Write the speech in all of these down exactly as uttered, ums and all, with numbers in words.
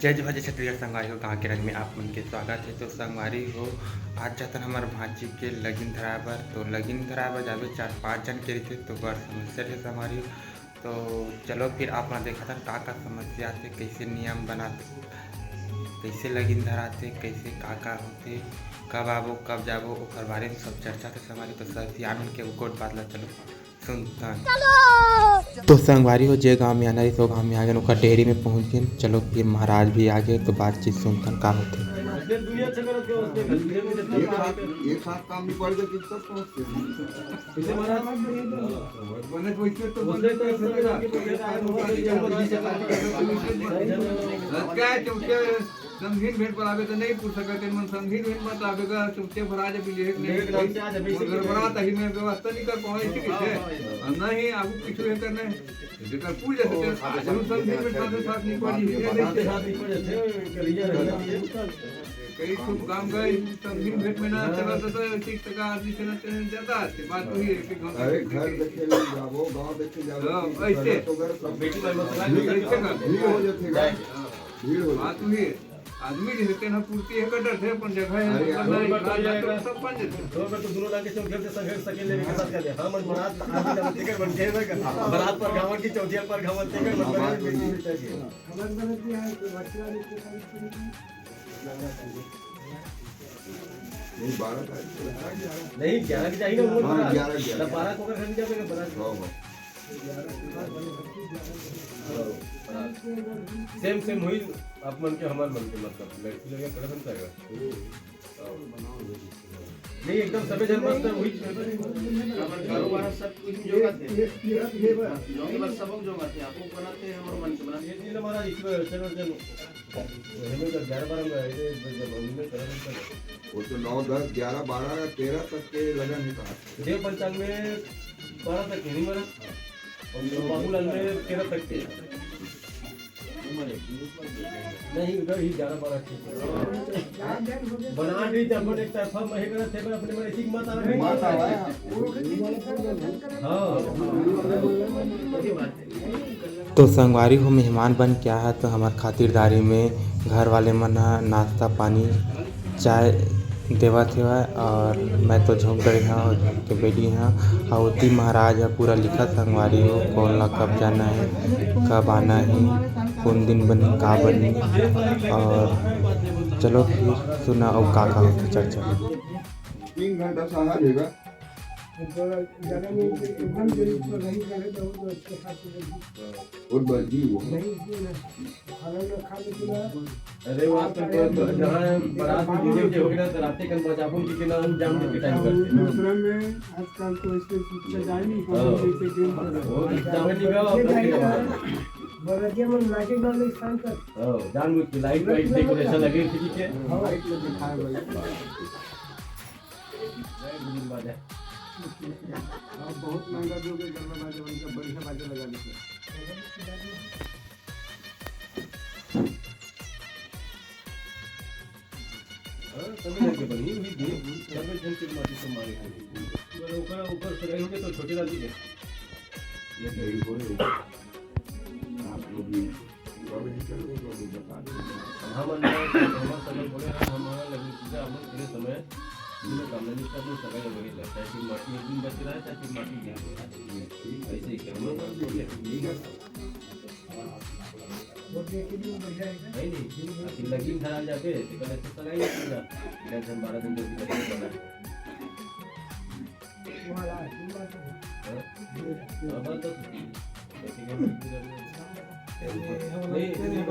जय जोहार, जय छत्तीसगढ़ संगवारी हो, गाँव के रंग में आप मन के स्वागत है। तो संगवारी हो, आज जाथन हमर भांची के लगिन धराए बर। तो लगिन धराए बर जाबे, चार पाँच जन के रहिथे, तो बड़ समस्या रहिथे संगवारी हो। तो चलो फिर आप मन देखाथन का का समस्या आथे, कैसे नियम बनाथे, कैसे लगिन धराथे, कैसे का का होथे, कब आबो कब जाबो, ओकर बारे में सब चर्चा थे संगवारी। तो सब सियान मन के गोठ बात ला चलो सुनथन। तो संगवारी हो, जे गांव में आना रहिस, ओ गांव में आ गेन, ओकर डेहरी में पहुंच गेन। चलो फिर महाराज भी आ गे, तो बातचीत सुनथन का होथे। एक साथ, एक साथ काम निपट जाए, तब पहुंचते हैं। बने तो इसके तो बने तो ऐसा लगा कि बने तो आज होगा, कि जब बने तो ऐसा लगा। लगता है, चौथे संगीन भेंट पर आवे तो नहीं पूछ सकते, मन संगीन भेंट मत आवे का, चौथे भरा जब लेट नहीं लेट नाम से आज अभी से गड़बड़ा, तही में व्यवस्था नहीं कर पावे, इसी के से। और नहीं, अब कुछ भी करना है। जेकर पूछ सकते हैं, आज हम संगीन भेंट साथ साथ नहीं पड़ी, ये नहीं से साथ नहीं पड़ी, करिए, करिए। कई ठो गांव गए, संगीन भेंट में ना चला तो, तो एक एक टका आदमी से ना चले जाता, ते बात वही है कि गांव अरे, घर देखे ले जाबो, गांव देखे जाबो, हाँ, कि ऐसे। घर तो घर सब बेटी भाई मत भीड़, ऐसे कर। भीड़ हो जाते हैं। हाँ। भीड़ हो बात जाते वही है। आदमी जो होते ना, पूर्ति है, कटर थे, अपन जगह है, अरे, मतलब, यार, नहीं, बट गांव ये जाते हैं, सब बन जाते हैं। तो मैं तो दोनों लाके चौथिया से संघर्ष सके लेने के साथ कर दे। हाँ, मन बरात आदमी का टिकट बन के ना कर। बरात पर गांव की चौथिया पर गांव के टिकट बन हाँ, बात वही है। हमारे तरफ भी है, तो बच्चा भी नहीं, बारह तारीख को। नहीं, ग्यारह की चाहिए ना, वो हाँ, बारह। ग्यारह, ग्यारह। ना, बारह को अगर घर जावे, बारह। हाँ, हाँ। सेम, सेम वही आप मन के, हमार मन के, मतलब, लड़की लगे करे बनता है। नहीं, एकदम सबे जन मस्त है, वही। हमार कारोबार सब कुछ जो बात है। ये, ये, ये बात। जो बात सब जो बात है, आपको बनाते हैं, हमारे मन से बनाते हैं। ये चीज हमारा इस, चलो, चलो। वो तो नौ, दस, ग्यारह, बारह, तेरह तक के लगन है कहा। देव पंचांग में बारह तक के नहीं मरा। और बाबूलाल में तेरह तक के। नहीं, उधर ही ग्यारह, बारह के। बना दी जब एक तरफा महे करत थे, मैं अपने मन ठीक मत आ रही। मत आ रहा है। हाँ। तो संगवारी हो, मेहमान बन के आए हे, तो हमर खातिरदारी में घर वाले मन ह नाश्ता पानी, चाय देवत हेवय और मैं तो झोंक डरे हंव, झोंक के बैठी हंव। अउ ओती महाराज ह पूरा लिखत, संगवारी हो, कौन ला कब जाना है, कब आना है, कौन दिन बनही, का बनही। और चलो फिर सुना अउ का का होथे चर्चा। तीन घंटा साहब हेगा। तो ज्यादा नहीं, एकदम जरूरत तो नहीं करे तो वो तो अच्छे खासे नहीं। और बस जी वो। नहीं, इसमें ना। खाना ना खा के पूरा अरे, वो आजकल तो जहाँ बारात में डीजे उजे हो गया, तो रात के कल बजाबो कि ना, हम जाम के टाइम करते हैं। दूसरा में आजकल तो ऐसे सजाए नहीं, हाँ। जैसे गेम कर रहे हैं। वो जावे नहीं गया, ये और जाएगा। बरतिया में लाइटिंग वाले स्थान पर। हाँ, जानबूझ के लाइट वाइट डेकोरेशन लगे, ठीक है। हाँ, लाइट लगे, खाए वाले। जय गुरु बाजा। अब बहुत महंगा जो भी गरबा बाजा, उनका बढ़िया बाजा लगा देते हैं। हाँ, तभी लग के बनी हुई दे, तभी झन के माटी से मारे को। पर ऊपर, ऊपर से रही होंगे तो छोटे लाल जी के। ये मेरी बोले, आप लोग भी हमर मन में, हमर संग बोले रहे, हम लगे पूजा, हम पूरे समय मनोकामना निष्ठा अपने सगाई वगैरह करता है, फिर माटी एक दिन बच रहा है, चाहे फिर माटी गिर रहा है। ऐसे ही करना पड़ता है। नहीं, नहीं, फिर लगी धरा जाते, तो कल ऐसे सगाई नहीं करना। दस दिन, बारह दिन, दस दिन, बारह दिन। हाँ? हाँ, बस, बस। नहीं, नहीं, नहीं,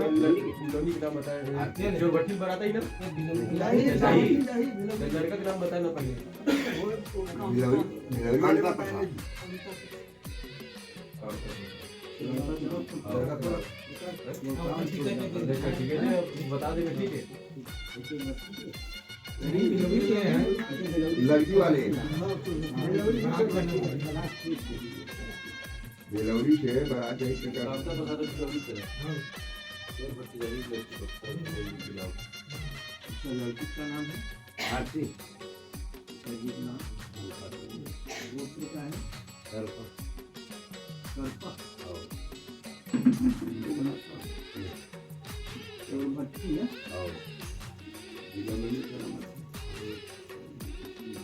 बिलोनी का नाम बताया। जो बट्टी पर आता है ना? बिलोनी। नहीं, नहीं, नहीं, बिलोनी। लड़का का नाम बताया ना पहले। बिलोनी, बिलोनी का पता। हाँ। लड़का का। ठीक है, बता देगा, ठीक है। लड़की वाले। बेलौरी से बारात जाए के का? अच्छा, लड़की का नाम है आरती। गोत्र का है? करपा। करपा। हाँ। और भट्टी है। और जिला में नहीं करा मत।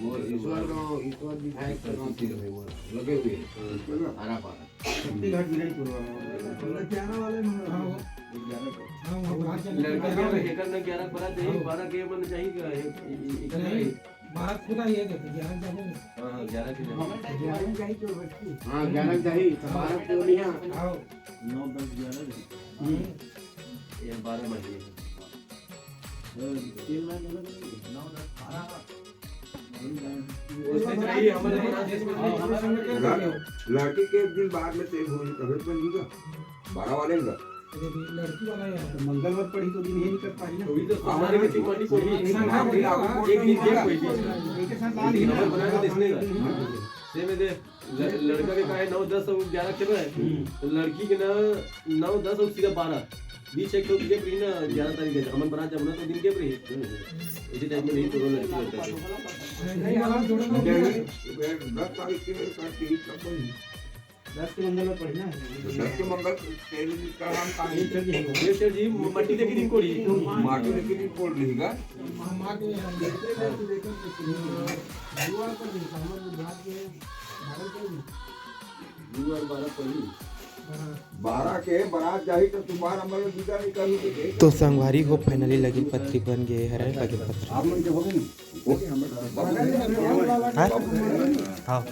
वो ईश्वर गांव, ईश्वर विधायक के गांव से लगे हुए हैं। आरा पारा। शक्तिघाट विजयपुर वाला। ग्यारह वाले में, हाँ, वो। ग्यारह को। हाँ, वो वहाँ चले लड़का गए। के एकर ना ग्यारह परा चाहिए, हाँ। बारह के मन चाहिए, एक, एक, एक नहीं। बारह खुदा ये देते, ग्यारह जाने में। हाँ, हाँ, ग्यारह के लिए। ग्यारह चाहिए तो बच्ची। हाँ, ग्यारह चाहिए, तो बारह को नहीं है। हाँ। नौ, दस, ग्यारह। हम्म। ये बारह महीने। तीन महीने में नौ, दस, बारह। उसमें चाहिए, हमारे यहाँ जिसमें चाहिए। लड़की के एक दिन बाद में तेल होई, तभी तो बन जाएगा। बारह वाले का। लड़की वाला है। मंगलवार पड़ी तो दिन ही निकल पाई ना। वही तो हमारे में चिपटी कोई नहीं। एक दिन, एक दिन, कोई दिन। एक के साथ लाल ही ना। नंबर बना के देखने का। दे में दे। ल-, लड़का के का है, नौ, दस और ग्यारह खेल रहा है। हम्म। तो लड़की के ना नौ, दस और सीधा बारह। बीच एक ठो gap रही ना, ग्यारह तारीख के। हमन बरात जब ना तो दिन gap रही। हम्म। इसी टाइप में नहीं, दोनों लड़की लड़का के। नहीं, हम जोड़े में नहीं, दस तारीख के साथ यही सब वही। दस के मंगल में पढ़ना है। दस के मंगल के दिन का हम काम ये चल रही है। ये चल रही, माटी लेके दिन कोड़ी। माटी लेके दिन कोड़ लेगा। हम माटी में हम देखते हैं, तो देखो, तो गुरुवार का दिन, हम लोग बुधवार के बारह के दिन। गुरुवार बारह को ही। हाँ। बारह के बारात जाही तो तुम्हारा मतलब दूसरा निकालू के। तो संगवारी हो, finally लगन पत्री बन गए हरे, लगन पत्री। आप मन के हो गए ना? हाँ? हाँ।